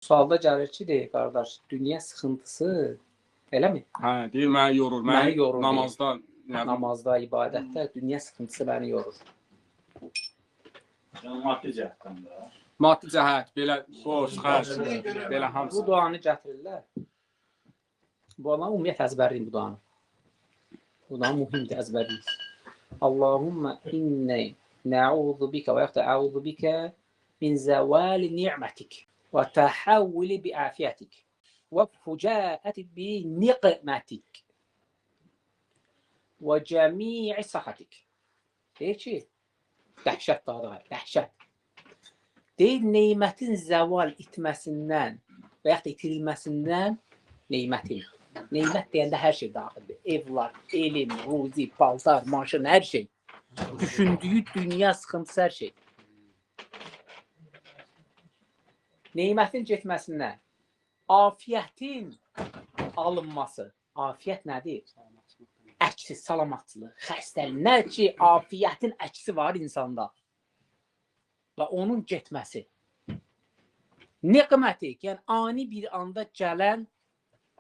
Sualda gəlir ki, deyir qardaş, dünya sıxıntısı eləmi? Hə, deyir məni yorur. Məni yorur, namazda, nə bilim, Namazda, ibadətdə dünya sıxıntısı məni yorur. Yəni maddi cəhətdən də. Maddi cəhət, belə borc, xərc, belə hamısı. Bu duanı gətirirlər. Bu duanı ümumiyyətlə əzbərləyin bu duanı. Bu duanı mühimdir əzbərləyin. Allahumma inni na'udhu bika və yaxud da a'udhu bika min zəvali ni'mətik və təhəvvuli bi afiyyətik və fucaəti bi niqmətik və cəmi'i saxatik. Deyir ki, dəhşət daha da, dəhşət. Deyir, nemətin zəval itməsindən və yaxud da itirilməsindən nemətin. Nemət deyəndə hər şey daxildir. Evlar, elm, ruzi, paltar, maşın, hər şey. Düşündüyü dünya sıxıntısı hər şey. Nemətin getməsindən, afiyyətin alınması. Afiyyət nədir? Əksi, salamatçılıq, xəstəlik. Nə ki, afiyyətin əksi var insanda və onun getməsi. Niqmətik, yəni ani bir anda gələn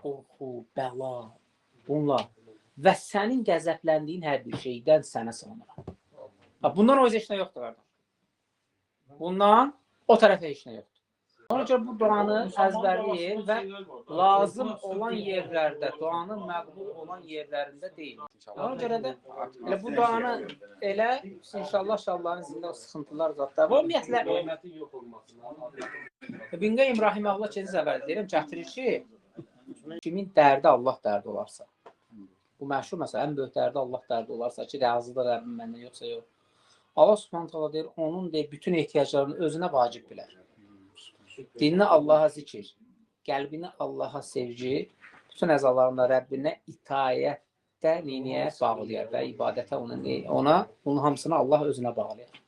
qorxu, bəla, bunlar və sənin qəzəbləndiyin hər bir şeydən sənə sığınıram. Bundan o heç nə yoxdur qardaş. Bundan o tərəfə heç nə yoxdur. Ona görə bu duanı əzbərləyir və lazım olan yerlərdə, duanın məqbul olan yerlərində deyil. Ona görə də elə bu duanı elə inşallah Allahın izni ilə o sıxıntılar zadlar. Və ümumiyyətlə Nemətin yox olmasından. İbn Qayyim rahimehullah keçən əvvəl deyirəm, gətirir ki, kimin dərdi Allah dərdi olarsa. Bu məşhur məsələ, ən böyük dərdi Allah dərdi olarsa ki, razıdır Rəbbim məndən yoxsa yox. Allah Subhanahu taala deyir, onun deyir bütün ehtiyaclarını özünə vacib bilər. Dilini Allaha zikir, qəlbini Allaha sevgi, bütün əzalarında Rəbbinə itaətdə neyniyə bağlayar və ibadətə ona bunun hamısını Allah özünə bağlayar.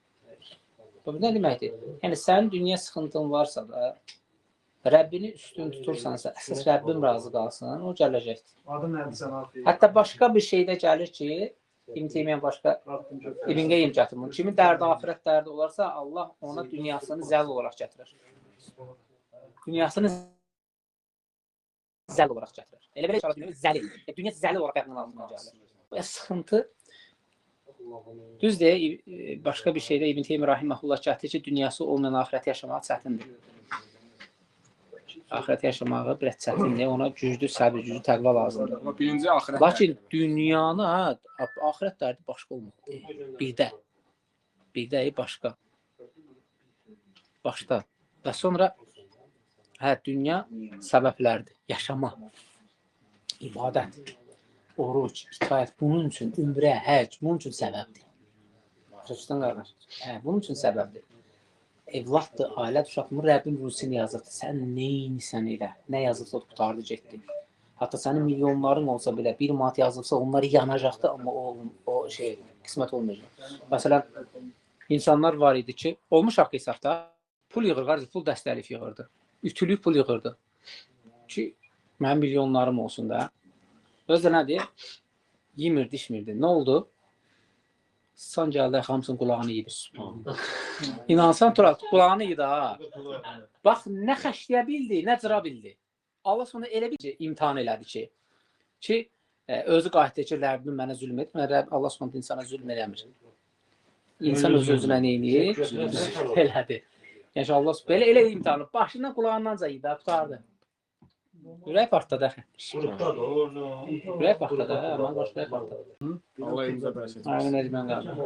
Bu nə deməkdir? Yəni sənin dünya sıxıntın varsa da Rəbbini üstün tutursansa, əsas Rəbbim razı qalsın, o gələcəkdir. Adı nədir sən abi? Hətta başqa bir şeydə gəlir ki, İbn Teymiyyə başqa İbn Qayyim gətirir bunu. Kimin dərdi axirət dərdi olarsa, Allah ona dünyasını zəll olaraq gətirir. Dünyasını zəll olaraq gətirir. Elə belə ki, dünya zəlil. Dünya zəlil olaraq ayağının altına gəlir. Bu sıxıntı düz deyir, başqa bir şeydə İbn Teymiyyə rahimehullah gətirir ki, dünyası olmayan axirəti yaşamaq çətindir. Axirəti yaşamağı biraz çətindir. Ona güclü səbir, güclü təqva lazımdır. Amma birinci axirət. Lakin dünyanı, hə, axirət dərdi başqa olmalıdır. Birdə başqa. Başda. Və sonra hə, dünya səbəblərdir. Yaşama, ibadət, oruc, itaət bunun üçün ümrə, həcc bunun üçün səbəbdir. Başa qardaş? Hə, bunun üçün səbəbdir. Evladdır, ailədir, uşaq. Bunu Rəbbim ruzisini yazıbdır. Sən neynisən elə? Nə yazıbsa qurtardı, getdi. Hətta sənin milyonların olsa belə 1 manat yazıbsa onlar yanacaqdı, amma o şey qismət olmayacaq. Məsələn, insanlar var idi ki, olmuş haqq hesabda pul yığır, qardaş, pul dəstəlik yığırdı. Ütülük pul yığırdı ki, mənim milyonlarım olsun da. Özü də nədir? Yemirdi, içmirdi. Nə oldu? Sıçan gəldi, hamısının qulağını yedi. İnansan Tural, qulağını yedi ha. Bax, nə xərcləyə bildi, nə cıra bildi. Allah sonra elə bir imtahan elədi ki, özü qayıtdı ki, Rəbbim mənə zülm etmir. Rəbb, Allah sonra insana zülm eləmir. İnsan öz özünə neyniyir? Zülm elədi. Yəni Allah belə elə imtahanı başından qulağındanca yedi, qurtardı. Ürək partladı axı. Ürək partladı, hə, mən başqa ürək partladı. Allah elmizə bərəkət versin. Amin ecmən qardaş.